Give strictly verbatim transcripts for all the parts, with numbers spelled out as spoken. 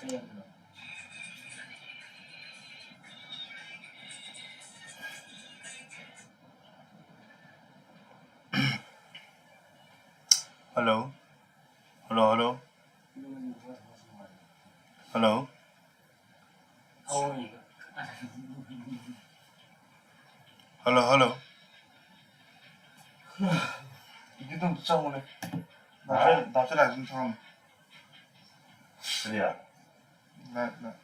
Hello. Hello, hello. Hello. Hello, hello. ꯑꯗꯨꯝ ꯆꯪꯉꯨꯅꯦ꯫ ꯗꯥ ꯆꯟ-, ꯗꯥ ꯆꯟ ꯑꯗꯨꯝ ꯊꯝꯃꯝꯃꯨ꯫ ꯀꯔꯤ? Live, live.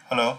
Hello.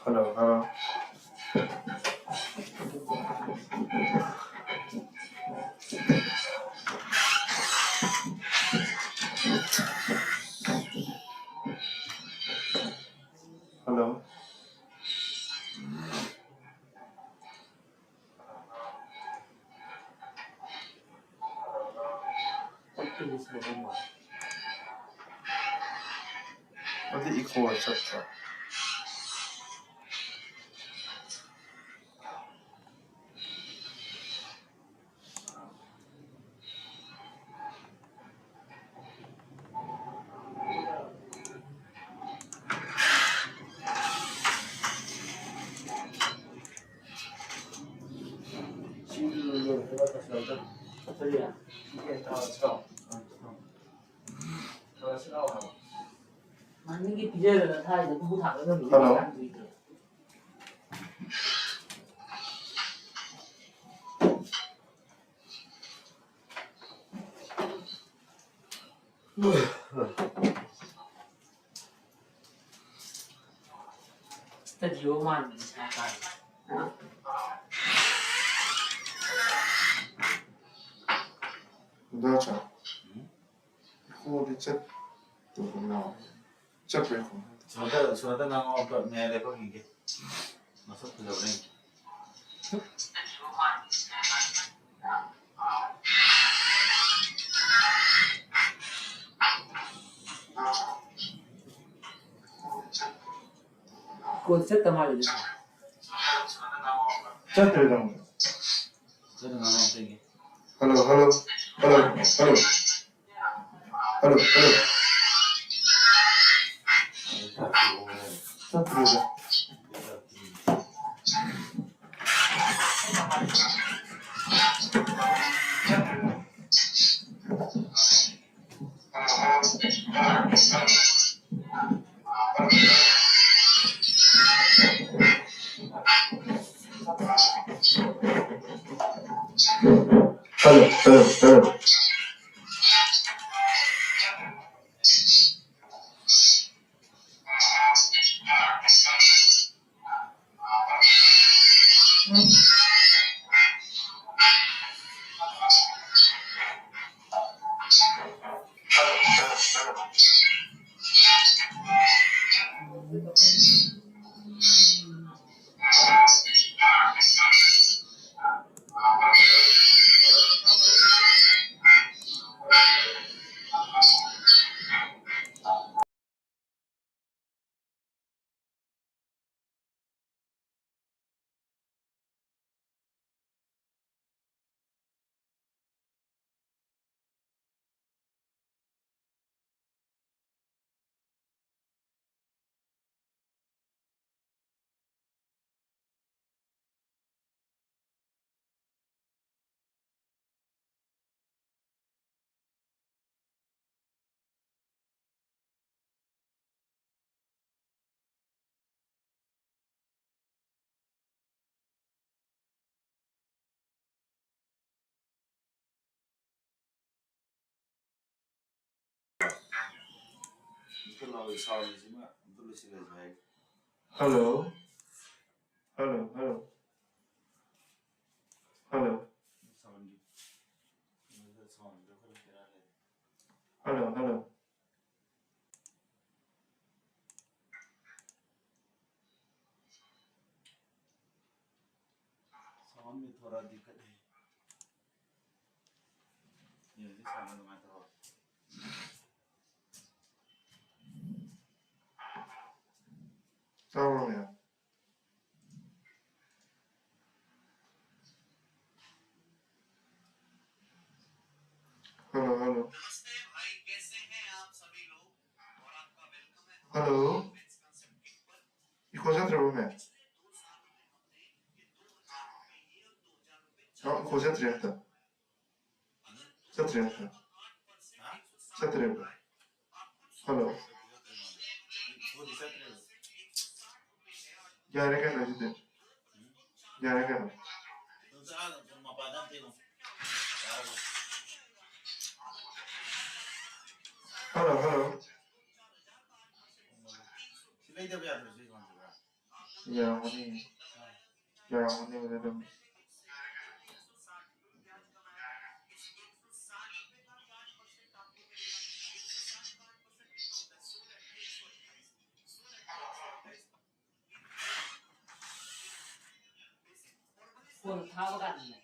Hello, hello. Hello. ꯑꯗꯨ echo ꯆꯠꯄ꯭ꯔꯣ? ꯃꯅꯤꯡꯒꯤ ꯄꯤꯖꯗꯅ ꯊꯥꯏꯗ ꯈꯨꯕꯨ ꯊꯥꯡꯒꯠ ꯉꯝꯃꯤꯗꯨ ꯍꯜꯂꯣ꯫ ꯀꯃꯥꯏꯅ ꯇꯧꯔꯤꯅꯣ? ꯏꯁꯇꯗꯤꯑꯣ ꯃꯥꯟꯕꯅꯤ ꯁꯥ ꯀꯥꯟꯗ꯫ ꯏꯗꯣꯝꯆꯥ, ꯎꯝ? ꯏꯀꯣꯗꯤ ꯆꯠꯇꯕ꯭ꯔꯣ? ꯆꯠꯄ꯭ꯔꯥ ꯏꯀꯣ? ꯁꯣꯝꯗ, ꯁꯣꯝꯗ ꯉꯥꯡꯉꯣ, ꯑꯝꯇ ꯃꯌꯥꯏ ꯂꯩꯄꯥꯛ ꯌꯦꯡꯒꯦ꯫ ꯃꯁꯛ ꯐꯖꯕ꯭ꯔꯥ ꯌꯦꯡꯒꯦ꯫ ꯀꯣꯜ ꯆꯠꯇ ꯃꯥꯜꯂꯤꯗ꯫ ꯆꯠꯇ꯭ꯔꯦ ꯇꯥꯃꯣ꯫ ꯆꯠꯇ ꯃꯥꯜꯂꯦ ꯑꯝꯇ ꯌꯦꯡꯒꯦ꯫ Hello, hello, hello, hello. Hello, hello. ꯆꯠꯇ꯭ꯔꯦꯗ꯫ Hello, hello, hello. ꯁꯥꯎꯟꯁꯤꯃ ꯑꯝꯇ ꯂꯣꯏꯁꯤꯜꯂꯁꯤ ꯍꯥꯏ꯫ Hello. Hello, hello. Hello. ꯁꯥꯎꯟꯒꯤ꯫ ꯁꯥꯎꯟꯗꯣ ꯈꯔ ꯕꯦꯔꯥ ꯂꯩ꯫ Hello, hello. ꯁꯥꯎꯟ ꯃꯤ ꯊꯣꯔꯥ ꯗꯤꯛꯀꯠ ꯍꯦ꯫ ꯃ꯭ꯌꯨꯖꯤꯛ ꯁꯥꯎꯟ ꯅꯨꯡꯉꯥꯏꯇꯕ꯫ ꯇꯥꯕ꯭ꯔꯣ ꯃꯌꯥꯝ? Hello, hello. Hello. Echo ꯆꯠꯇ꯭ꯔꯕꯣ, ꯃꯦꯝ? ꯑ, echo ꯆꯠꯇ꯭ꯔꯦ ꯑꯝꯇ꯫ ꯆꯠꯇ꯭ꯔꯦ ꯑꯝꯇ꯫ ꯍꯥ? ꯆꯠꯇ꯭ꯔꯦꯕ꯫ Hello. Echo ꯗꯤ ꯆꯠꯇ꯭ꯔꯦꯕ꯫ ꯌꯥꯔꯦ ꯀꯩꯅꯣ ꯑꯗꯨꯗꯤ꯫ ꯌꯥꯔꯦ ꯀꯩꯅꯣ꯫ ꯑꯗꯨꯝ ꯆꯠꯂꯒ ꯑꯗꯨꯝ ꯃꯄꯥꯟꯗ ꯑꯝꯇ ꯌꯦꯡꯉꯣ꯫ ꯌꯥꯔꯕꯣ? Hello, hello. ꯁꯤ ꯂꯩꯗꯕ ꯌꯥꯗ꯭ꯔꯣ ꯁꯤ ꯐꯣꯟꯁꯤꯕꯣ? ꯌꯥꯔꯝꯒꯅꯤ꯫ ꯌꯥꯔꯝꯒꯅꯤ ꯑꯗꯨꯝ꯫ ꯐꯣꯟ ꯊꯥꯕ ꯀꯥꯟꯗꯅꯦ꯫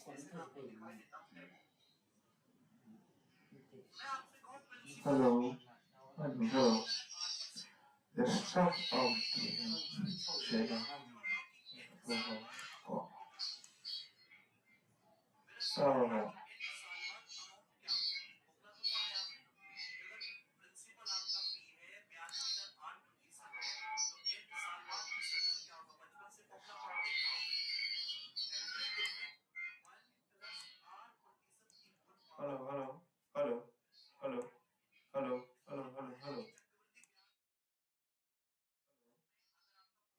ꯐꯣꯟ ꯊꯥꯕ ꯀꯥꯟꯗꯅꯦ꯫ Hello. Hello. There's some, um, share. Oh, oh, oh. Sorry, man. Hello, hello, hello, hello, hello, hello, hello, hello.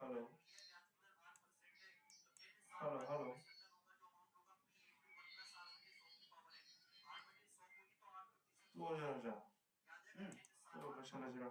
Hello. Hello, hello. ꯇꯣꯛꯑꯁꯤꯔ ꯍꯧꯖꯤꯛ? ꯎꯝ꯫ ꯁꯥꯟꯅꯁꯤꯔꯣ?